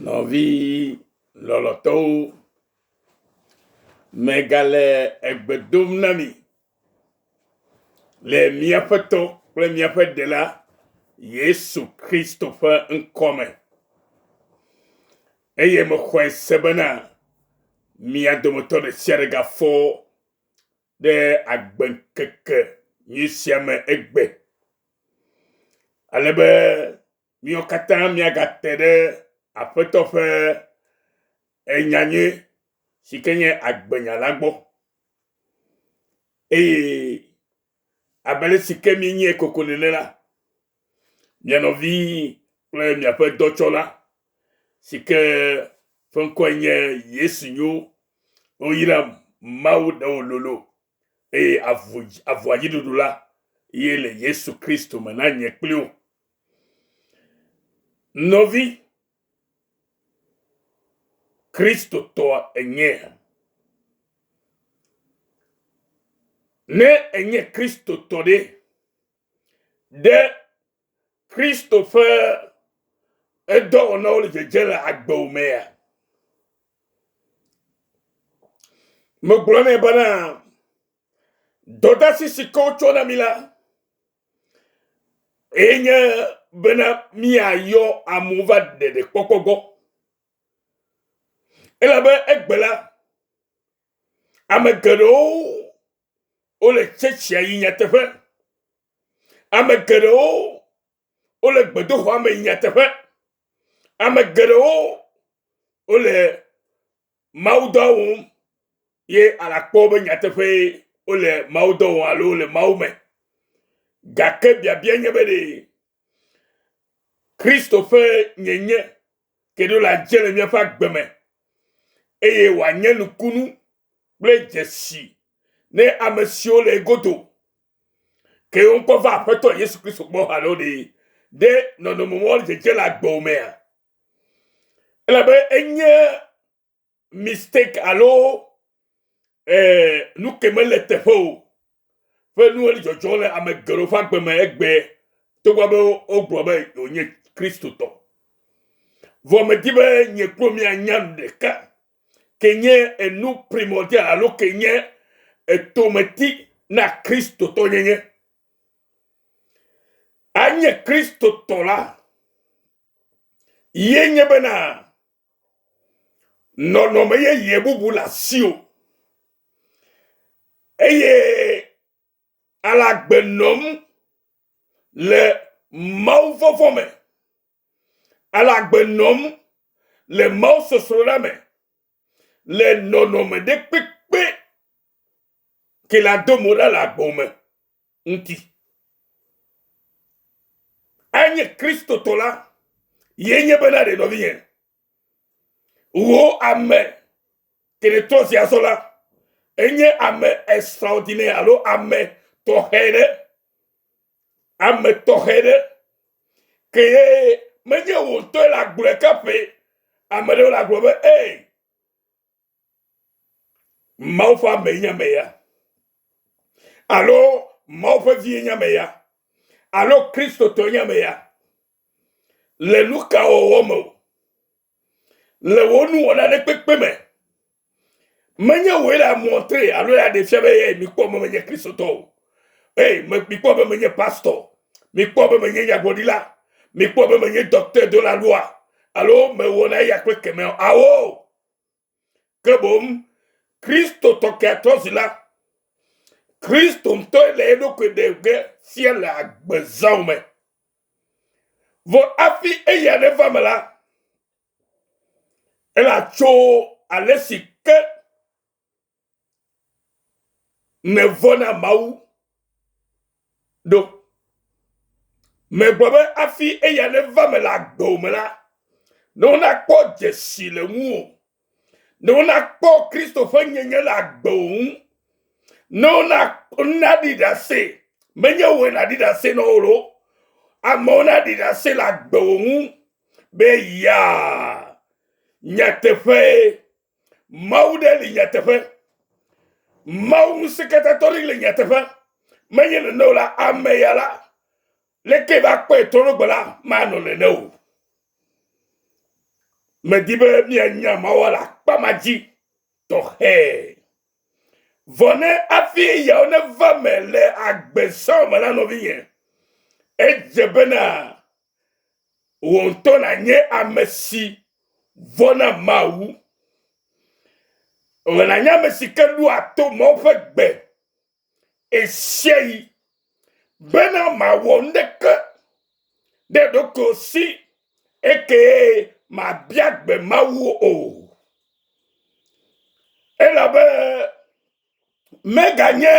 Nɔvi lɔlɔtɔwo, megale egbe dom na mi le míaƒe Tɔ kple míaƒe Ɖela Yesu Kristo ƒe ŋkɔ me. Eye mexɔe se bena mia dometɔ ɖe sia ɖe gafɔ ɖe agbeŋkeke nyui sia me egbe. Ale be míawo katã míagate ɖe Aƒetɔ ƒe enyanyui si ke nye agbenya la gbɔ. Eye abe ale si ke míenye koko nene la, mia nɔvi kple miaƒe dɔtsɔla si ke ƒe ŋkɔe nye Yesu nyo, woyram Mawu ɖe wò lolo eye avu avua dziɖuɖu la ye le Yesu Kristo me na nye kpli wò. Nɔvi Kristotɔ ènyea? Ne ènye Kristotɔ ɖe, ɖe Kristo ƒe edɔwɔnawo le dzedze le agbewò mea? Megblɔ nɛ bena dɔdasi si ke wotsɔ na mi la enye bena míayɔ amewo va ɖeɖekpɔkpɔ gbɔ. Elabe egbe la, ame geɖewo wole tsɛtsia yi nyateƒe. Ame geɖewo wole gbedoxɔa me yi nyateƒe. Ame geɖewo wole mawudɔ wɔm ye alakpɔ be nyateƒee wole mawudɔ wɔm alo wole mawu me. Gake biabia nye be ɖe Kristo ƒe nyenye ke ɖo la dze le míaƒe agbe me eye wòanye nukunu kple dzesi ne ame siwo le egodo ke woŋkɔ va Aƒetɔ Yesu Kristo gbɔ alo ɖe ɖe nɔnɔme mɔ dzedze le agbewò mea? Elabe enye mistake alo eh, nu ke mele teƒe o ƒe nuwo le dzɔdzɔm le ame geɖewo ƒe agbe me egbe togbɔ be wogblɔ be yewonye Kristotɔ. Vɔ medi be nye kple mianya nu ɖeka ke nye enu primordial alo ke nye etometi na Kristotɔnyenye. Anye Kristotɔ la ye nye bena nɔnɔme yeye bubu le asiwò eye ale agbe nɔm le Mawu vɔvɔ̃ me, ale agbe nɔm le Mawu sosroɖa me, le nɔnɔme ɖe kpekpe ke la do mo ɖa le agbewò me ŋuti. Enye Kristotɔ la, ye nye bena ɖe nɔvinye, wò ame ke ne trɔ zi azɔ la, enye ame extraordinaire alo ame tɔxɛ ɖe, ame tɔxɛ ɖe ke ye menye wò ŋutɔe le agblɔe kaƒe ame ɖewo le agblɔ be ee Mawu ƒe ame nye ame ya alo Mawu ƒe vie nye ame ya alo Kristotɔ nye ame ya le nu ka wɔwɔ me o le wò nuwɔna ɖe kpekpe me menye wòe le amɔtre alo ya ɖe fia be ye mikpɔ be menye Kristotɔ o ee mikpɔ be menye pastor mikpɔ be menye nyagblɔɖila mikpɔ be menye docteur de la loi alo mewɔna eya kple kemɛ o awo Ke boŋ Kristotɔ ke atrɔ zu la, Kristo ŋutɔe le eɖokui ɖe ge fia le agbezãwo me. Vɔ hafi eya neva me la, ele atso ale si ke nèvɔ̃ na Mawu ɖo. Megblɔ be hafi eya neva me le agbewò me la, ne wonakpɔ dzesi le ŋuwò, ne wonakpɔ Kristo ƒe nyenye le agbewò ŋu, ne wonaɖi ɖase, menye wòe nàɖi ɖase na wo loo, amewo naɖi ɖase le agbewò ŋu be yaa, nyateƒee Mawu ɖe li nyateƒe. Mawu ŋusẽkatãtɔ ɖe li nyateƒe. Menye nene o la, ame ya la, leke va kpɔe trɔ ɖo gbe la, manɔ nene o. Medi be míanya Mawu le akpa ma dzi tɔxɛ. Vɔ ne hafi eyawo neva me le agbe zã me la, nɔvinye, edze bena wò ŋutɔ nànye ame si vɔ̃na Mawu. Wò nànye ame si ke ɖoa to Mawu ƒe gbe ɣesiaɣi bena màwɔ nuɖeke ɖe ɖokuiwò si eke màbia gbe Mawu o. Elabe meganye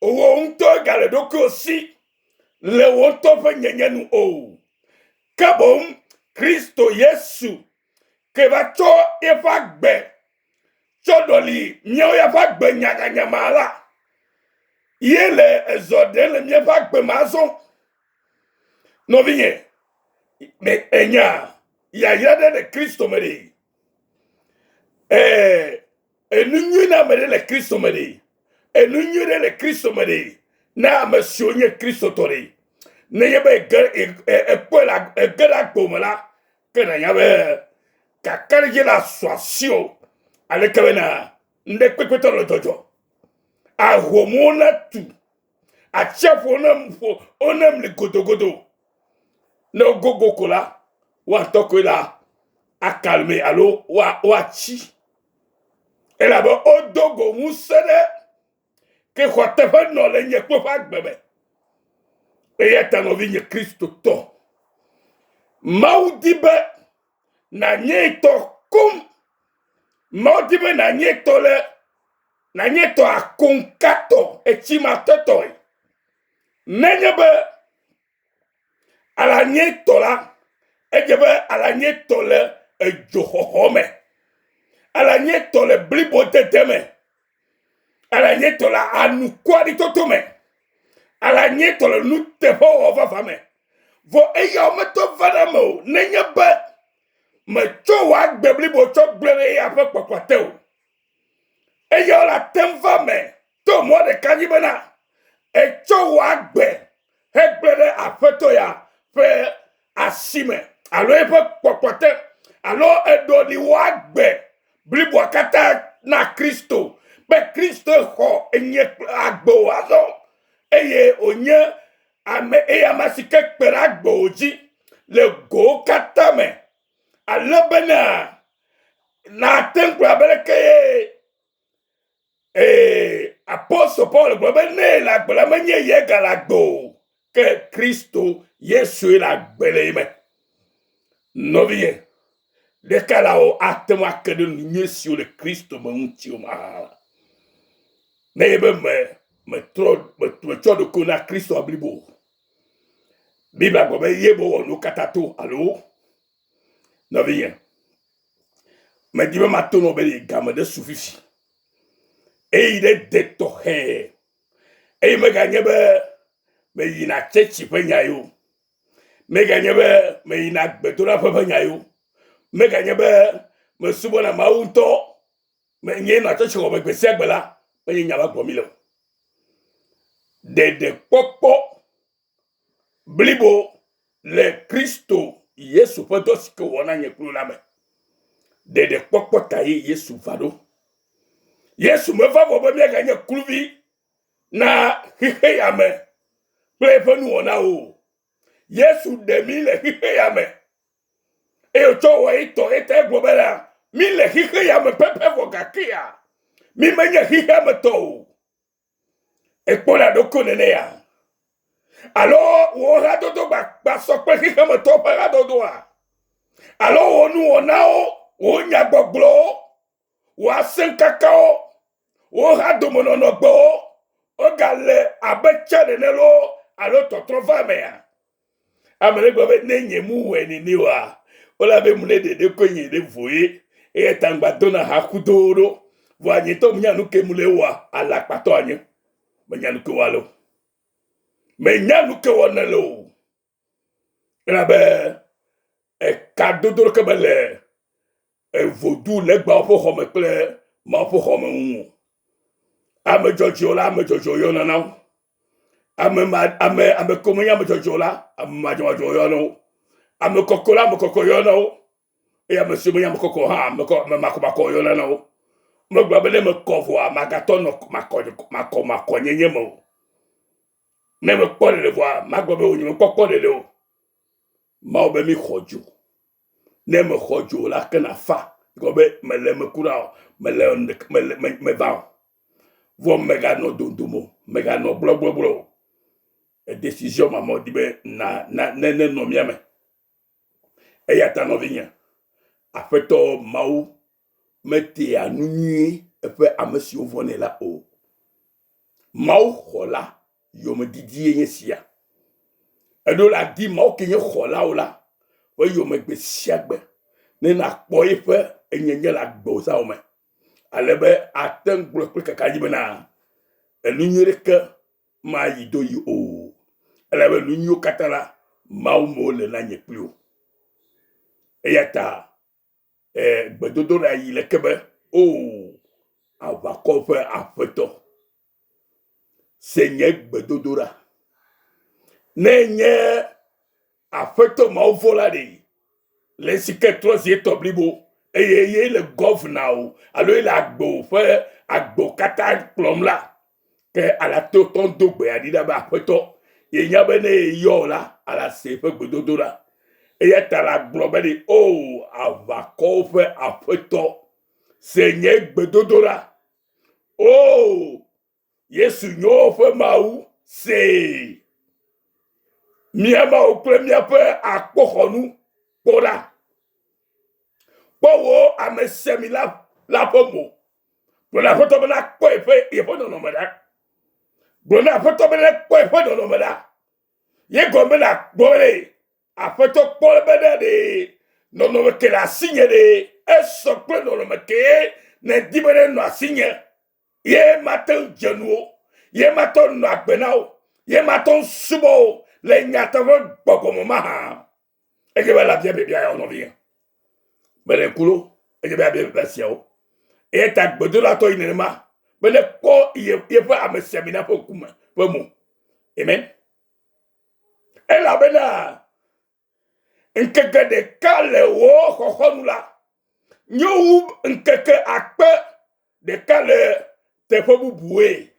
wò ŋutɔ gale ɖokuiwò si le wò ŋutɔ ƒe nyenye nu o. Ke boŋ Kristo Yesu ke va tsɔ eƒe agbe tsɔ ɖɔli míawo ya ƒe agbe nyaganyama la, ye le ezɔ ɖem le míaƒe agbe me azɔ. Nɔvinye, ènya yayra ɖe le Kristo me ɖe? Ɛɛ, enu nyui na ame ɖe le Kristo me ɖe? Enu nyui ɖe le Kristo me ɖe? Na ame siwo nye Kristotɔ ɖe? Nenye be ege ekpɔe le ege ɖe agbo me la, ke nànya be kakaɖedzi la su asiwò aleke bena ŋɖe kpekpetɔ le dzɔdzɔ. Ahomuwo netu, atsiaƒuwo ne ƒo, wonemli godogodo. Ne wogogo ko la, woatɔ koe la akalme alo woatsi. Elabe wodo go ŋusẽ ɖe ke xɔ teƒe nɔ le nye kple ƒe agbe me. Eya ta nɔvinye Kristotɔ, Mawu di be nànye tɔ koŋ. Mawu di be nànye tɔ le nànye tɔ akoŋkatɔ etsimatɔtɔe. Nenye be Alanyetɔ la, edze be alanyetɔ le edzoxɔxɔ me. Alanyetɔ le blibodede me. Alanyetɔ le anukwaɖitoto me. Alanyetɔ le nuteƒewɔwɔ vavã me. Vɔ eya wometɔ va ɖe eme o nenye be metsɔ wò agbe blibo tsɔ gblẽ ɖe eya ƒe kpɔkplɔ te o. Eya wole ate ŋu va eme to mɔ ɖeka dzi bena ètsɔ wò agbe hegblẽ ɖe Aƒetɔ ya ƒe asi me alo eƒe kpɔkpɔ te alo èɖɔli wò agbe bliboa katã na Kristo be Kristo xɔ enye agbewò azɔ eye wònye ame eya ame si ke kpe ɖe agbewò dzi le gowo katã me ale bena nàte ŋu gblɔ abe leke ye ee apostol Paul gblɔ be ne le agbe la menye ye gale agbe o ke Kristo Yesue le agbe le ye me. Nɔvinye, ɖeka la wo ate ŋu ake ɖe nu nyui siwo le Kristo me ŋuti o mahã. Ne ye be me metrɔ metsɔ ɖokuiwo na Kristo blibo. Biblia gblɔ be ye be wɔ nuwo katã to alo nɔvinye. Medi be mato nɔ be ye game ɖe su fifi. Eyi ɖe de tɔxɛ. Eye meganye be meyina tsɛtsi ƒe nya yo. Meganye be meyina gbedoɖaƒe ƒe nya yo. Meganye be mesubɔna Mawu ŋutɔ. Menye nɔa tsɛtsi xɔme gbe sia gbe la, menye nya ma gblɔm mi le o. Ɖeɖekpɔkpɔ blibo le Kristo Yesu ƒe dɔ si ke wòwɔ na nye kplu la me. Ɖeɖekpɔkpɔ ta ye Yesu va ɖo. Yesu meva vɔ be míaganye kluvi na xexe ya me kple eƒe nuwɔnawo o. Yesu ɖe mí le xexe ya me eye wòtsɔ wɔ etɔ eta egblɔ bena mí le xexe ya me pɛpɛ vɔ gakea mí menye xexea me tɔ o. Èkpɔna ɖokuiwò nenea? Alo wò hadodo gbasɔ kple xexemetɔwo ƒe hadodoa? Alo wò nuwɔnawo, wò nyagbɔgblɔwo, wò asẽkakawo, wò hadomenɔnɔgbewo wogale abe tsã nene loo alo tɔtrɔ va emea? Ame ɖe gblɔ be ne nye mu wɔe nene oa, wole abe mu ne ɖeɖe koe nye ɖe voe. Eya ta ŋgba dona ha kudowo ɖo. Vɔa nye ŋutɔ menya nu ke mu le wɔa, alakpatɔ anye. Menya nu ke wɔa le o. Menya nu ke wɔ nele o. Elabe ekadodo ɖeke mele evodu legbawo ƒe xɔme kple Mawu ƒe xɔme ŋu o. Ame dzɔdzɔewo la, ame dzɔdzɔewo yɔna na wo. Ame ma ame ame kewo menye ame dzɔdzɔewo la, ame madzɔmadzɔwo yɔna wo. Ame kɔkɔewo la, ame kɔkɔewo yɔna wo. Eye ame siwo menye ame kɔkɔ hã, ame kɔ, ame makɔmakɔ woyɔna na wo. Megblɔ be ne mekɔ vɔa, magatɔ nɔ makɔ, makɔmakɔnyenye me o. Ne mekpɔ ɖeɖe vɔa, magblɔ be wò nyemekpɔ kpɔ ɖeɖe o. Mawu be mixɔ dzo. Ne mexɔ dzo la, ke nafa. Gɔme be mele eme kura o, mele mele meva o. Vɔ meganɔ dodom o, meganɔ gblɔgblɔgblɔ o. Decision ma mɔ di be na na ne nenɔ mía me. Eya ta nɔvinye, Aƒetɔ Mawu metea nu nyui eƒe ame siwo vɔ̃nɛ la o. Mawu xɔla yomedidie nye sia. Eɖo la di Mawu ke nye xɔlawo la ƒe yome gbe sia gbe ne nakpɔ eƒe enyenye le agbewòzawo me. Ale be ate ŋu gblɔ kple kakaɖedzi bena enu nyui ɖeke mayi do yi o. Elabe nu nyuiwo katã la, Mawu me wole na nye kpli wò. Eya ta e, gbedodoɖa yi leke be, O aʋakɔ ƒe aƒetɔ, se nye gbedodoɖa. Ne nye Aƒetɔ Mawu vɔ̃la ɖe le esi ke trɔ zi etɔ blibo eye ye le gɔvna o alo ye le agbewo ƒe agbewo katã kplɔm la, ke ala to tɔ do gbe aɖi ɖa be aƒetɔ, yenya be ne yeyɔ la, ala se eƒe gbedodoɖa. Eya ta la gblɔ be ɖe, O aʋakɔwo ƒe aƒetɔ, se nye gbedodoɖa. O Yesu nyo ƒe Mawu see. Mía Mawu kple míaƒe akpoxɔnu kpɔ ɖa. Kpɔ wò amesiami la, la ƒe mo. Gblɔ na Aƒetɔ be nakpɔ yeƒe yeƒe nɔnɔme ɖa. Gblɔ na Aƒetɔ be nekpɔ yeƒe nɔnɔme ɖa. Ye gɔme nakpɔ ɖe Aƒetɔ kpɔ be ɖe ɖe nɔnɔme ke le asinye ɖe esɔ kple nɔnɔme ke nèdi be nenɔ asinye. Ye mate ŋu dze nuwo, ye mate ŋu nɔ agbe na wo, ye mate ŋu subɔ wo le nyateƒe gbɔgbɔ me mahã. Edze be labia biabia yawo nɔvinye. Mele ŋku ɖo, edze be abia biabia siawo. Eya ta gbedoɖatɔ yi nenema be nekpɔ yeƒe amesiamina ƒe ŋkume ƒe mo. Amen. Elabena Ŋkeke ɖeka le wò xɔxɔnu la nyo wu ŋkeke akpe ɖeka le teƒe bubuwoe.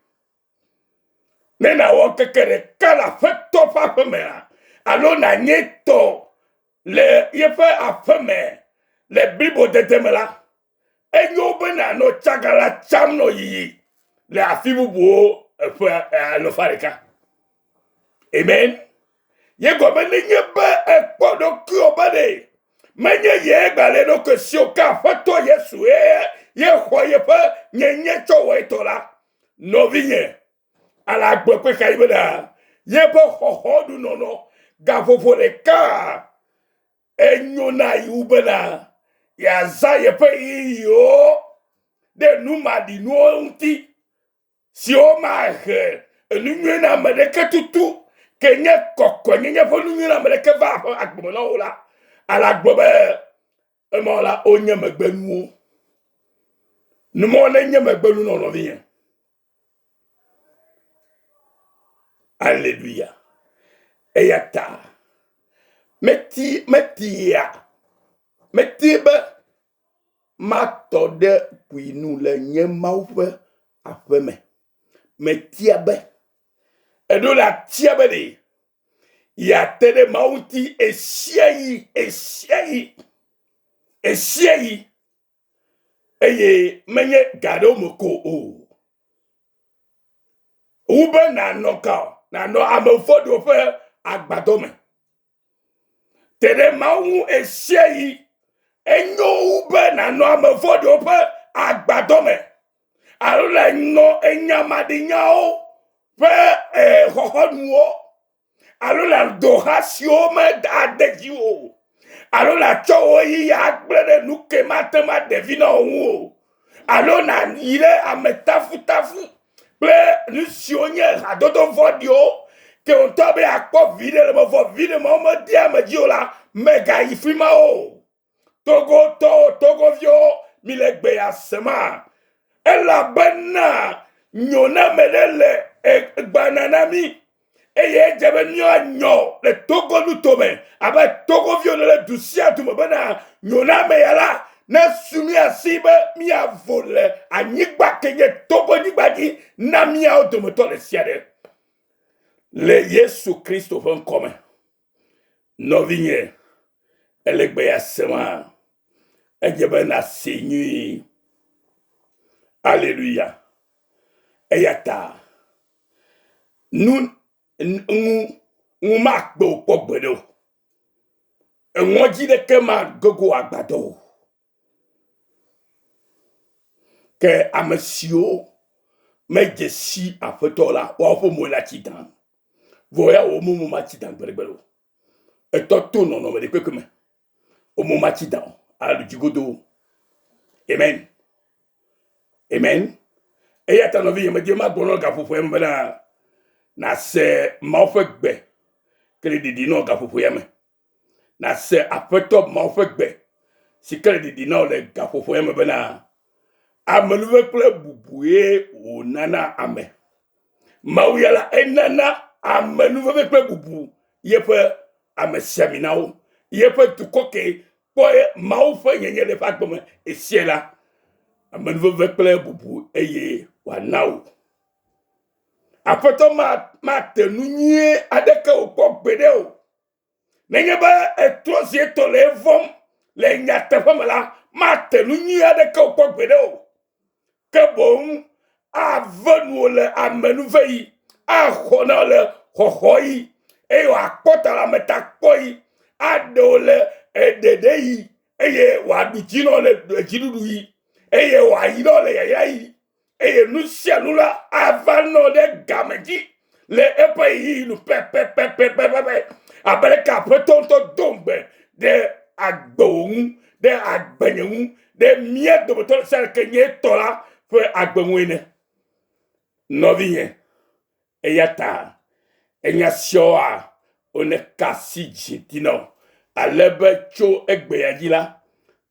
Ne nàwɔ ŋkeke ɖeka le Aƒetɔ ƒe aƒemea, alo nànye tɔ le yeƒe aƒeme le blibodede me la, enyo be nànɔ tsagala tsam nɔ yiyi le afi bubuwo eƒe alafa ɖeka. Amen. Ye gɔme nenye be ekpɔ ɖokuiwò be ɖe menye ye gbalẽ ɖokui si o ke Aƒetɔ Yesu ye ye xɔ yeƒe nyenye tsɔ wɔ etɔ la, nɔvinye, ale agbe kpe ka yi bena yeƒe xɔxɔ ɖu nɔnɔ gaƒoƒo ɖeka enyo na yi wu bena yeazã yeƒe ɣeyiɣiwo ɖe numaɖinuwo ŋuti siwo mahe enu nyui na ame ɖeke tutu ke nye kɔkɔenyenye ƒe nu nyui na ame ɖeke va ƒe agbe me na wo la, ale agblɔ be emawo la wonye megbenuwo. Numɔwo nenye megbenu nɔ nɔvinye. Aleluya. Eya ta meti metia meti be Matɔ ɖe kpui nu le nye Mawu ƒe aƒe me. Metia be, eɖo la tia be ɖe yeate ɖe Mawu ŋuti ɣesiaɣi, ɣesiaɣi, ɣesiaɣi eye menye ga aɖewo me ko o. Wu be nànɔ ka nànɔ ame vɔ̃ɖiwo ƒe agbadɔ me. Te ɖe Mawu ŋu ɣesiaɣi. Enyo wu be nànɔ ame vɔ̃ɖiwo ƒe agbadɔ me alo le nɔ enyamaɖinyawo ƒe eh, xɔxɔnuwo alo le doha siwo made dzi o alo nàtsɔ wò ɣeyiɣi agblẽ ɖe nu ke mate ŋu aɖe vi na wò ŋu o alo nàyi ɖe ame tafutafu kple nu siwo nye hadodo vɔ̃ɖiwo ke ŋutɔ be yeakpɔ viɖe le me vɔ viɖe mawo medea ame dzi o la, mègayi fi ma o. Togotɔwo, Togoviwo, mile gbe ya sema? Elabena nyoname ɖe le egbana na mí. Eye edze be míanyɔ le Togo nutome abe Togoviwo ene le du sia du me bena nyoname ya la nesu mía si be míavo le anyigba ke nye Togo-nyigba dzi na míawo dometɔ ɖe sia ɖe. Le Yesu Kristo ƒe ŋkɔ me. Nɔvinye, ele gbe ya sema? Edze be nàsee nyuie. Aleluya. Eya ta nu ŋu ŋu makpe wò kpɔ gbeɖe o. Eŋɔdzi ɖeke magogo agbadɔ o. Ke ame siwo medze si Aƒetɔ la, woawo ƒe moe la tsi dã. Vɔ ya wò mo matsi dã gbeɖegbeɖe o. Etɔ to nɔnɔme ɖekpekpe me. Wò mo matsi dã o. Aɖu dzi godoo. Amen. Amen. Eya ta nɔvinye, medi be magblɔ na gaƒoƒo ya me bena nàse Mawu ƒe gbe ke le ɖiɖi nɔ gaƒoƒo ya me. Nàse Aƒetɔ Mawu ƒe gbe si ke le ɖiɖi na wò le gaƒoƒo ya me bena amenuve kple bubue wònana ame. Mawu ya la, enana amenuveve kple bubu yeƒe amesiaminawo, yeƒe dukɔ ke kpɔ Mawu ƒe nyenye le eƒe agbe me esia la, amenuveve kple bubu eye wòana wò. Aƒetɔ mate nu nyuie aɖeke wò kpɔ gbeɖe o. Nenye be etrɔ zi etɔ le evɔm le nyateƒe me la, mate nu nyuie aɖeke wò kpɔ gbeɖe o. Ke boŋ ave nuwò le amenuveɣi, axɔ na wò le xɔxɔɣi, eye wòakpɔ ta le ametakpɔɣi, aɖe wò le eɖeɖeɣi, eye wòaɖu dzi na wò le dziɖuɖuɣi, eye wòayra wò le yayraɣi, eye nu sia nu la ava nɔ ɖe game dzi le eƒe ɣeyiɣi nu pɛpɛpɛpɛpɛpɛ abe leke Aƒetɔ ŋutɔ do ŋugbe ɖe agbewò ŋu, ɖe agbenye ŋu, ɖe mía dometɔ ɖe sia ɖe ke nye etɔ la ƒe agbe ŋu ene. Nɔvinye, eya ta enya siawoa woneka asi dzi di na wò ale be tso egbea dzi la,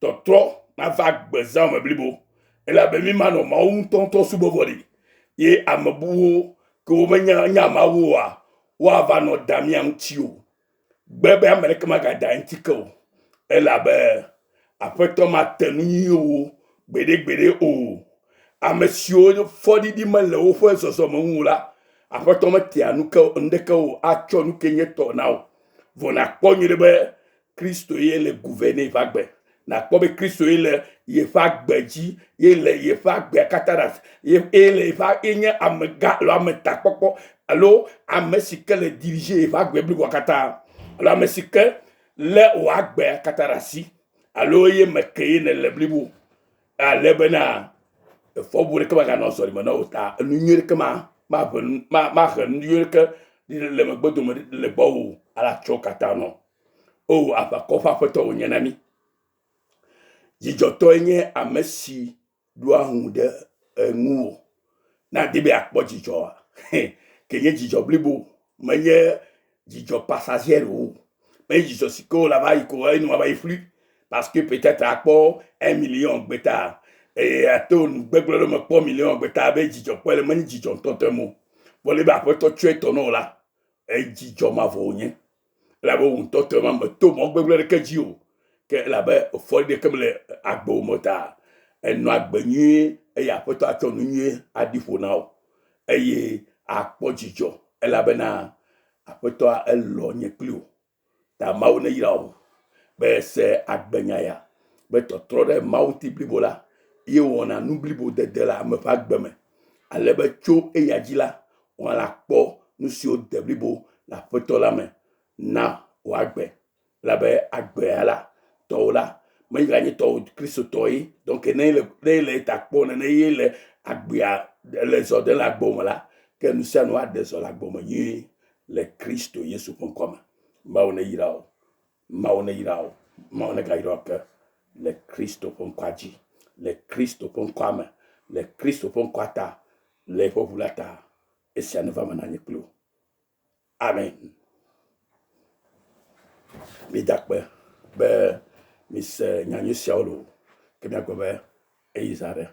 tɔtrɔ nava gbezã me blibo. Elabe mí manɔ Mawu ŋutɔŋutɔ subɔ vɔ ɖi ye ame buwo ke womenya nya Mawu oa, woava nɔ da mía ŋuti o. Gbe be ame ɖeke magada eŋuti ke o, elabe Aƒetɔ mate nu nyuiwo gbeɖegbeɖe o. Ame siwo fɔɖiɖi mele woƒe zɔzɔme ŋu o la, Aƒetɔ metea nu ke nuɖeke o atsɔ nu ke nye tɔ na wò. Vɔ nàkpɔ nyuiɖe be Kristo ye le gouverner yeƒe agbe. Nàkpɔ be Kristo ye le yeƒe agbe dzi, ye le yeƒe agbea katã ɖe asi, ye, ye le yeƒe, ye nye amegã alo ametakpɔkpɔ alo ame si ke le diriger yeƒe agbe bliboa katã alo ame si ke lé wò agbea katã ɖe asi alo ye me ke ye nèle blibo. Ale bena efɔbu ɖeke maganɔ zɔlime na wò ta enu nyui ɖeke ma maʋe nu ma mahe nu nyui ɖeke le megbe dome le gbɔwò ale atsɔ katã nɔ. O aʋakɔ ƒe aƒetɔ wònye na mí. Dzidzɔtɔe nye ame si ɖoa ŋu ɖe eŋuwò. Ne àdi be yeakpɔ dzidzɔa, ke nye dzidzɔ blibo, menye dzidzɔ passager o. Menye dzidzɔ si ke wole ava yi ko enu ava yi ƒlui parce que peut-être akpɔ un million gbeta eye ato nu gbegblẽ ɖe me kpɔ million gbeta be dzidzɔ kpɔe le menye dzidzɔ ŋutɔŋutɔe mo. Vɔ le be aƒetɔ tsɔe tɔ na wò la, edzidzɔ mavɔ wònye. Elabe wò ŋutɔ tɔe ma meto mɔ gbegblẽ ɖeke dzi o. Ke elabe fɔɖiɖi ɖeke mele agbewò me o ta ènɔ agbe nyuie eye Aƒetɔ atsɔ nu nyuie aɖi ƒo na wò eye àkpɔ dzidzɔ elabena Aƒetɔa elɔ̃ nye kpli wò. Ta Mawu neyra wò be se agbenya ya be tɔtrɔ ɖe Mawu ŋuti blibo la ye wɔna nu blibo dede le ame ƒe agbe me ale be tso eya dzi la woala kpɔ nu siwo de blibo le Aƒetɔ la me na wò agbe. Elabe agbea la, tɔwò la, menye ganye tɔwò Kristotɔ ye. Donc ne ele ne ele eta kpɔ nene ye le agbea le zɔ ɖem le agbewò me la, ke nu sia nu aɖe zɔ le agbewò me nyuie le Kristo Yesu ƒe ŋkɔ me. Mawu neyra wò. Mawu neyra wò. Mawu negayra wò ke le Kristo ƒe ŋkɔa dzi, le Kristo ƒe ŋkɔa me, le Kristo ƒe ŋkɔa ta. Le eƒe ʋu la ta, esia neva eme na nye kpli wò. Amen. Mida akpe be mise nyanyui siawo loo ke míagblɔ be eyi zã ɖe.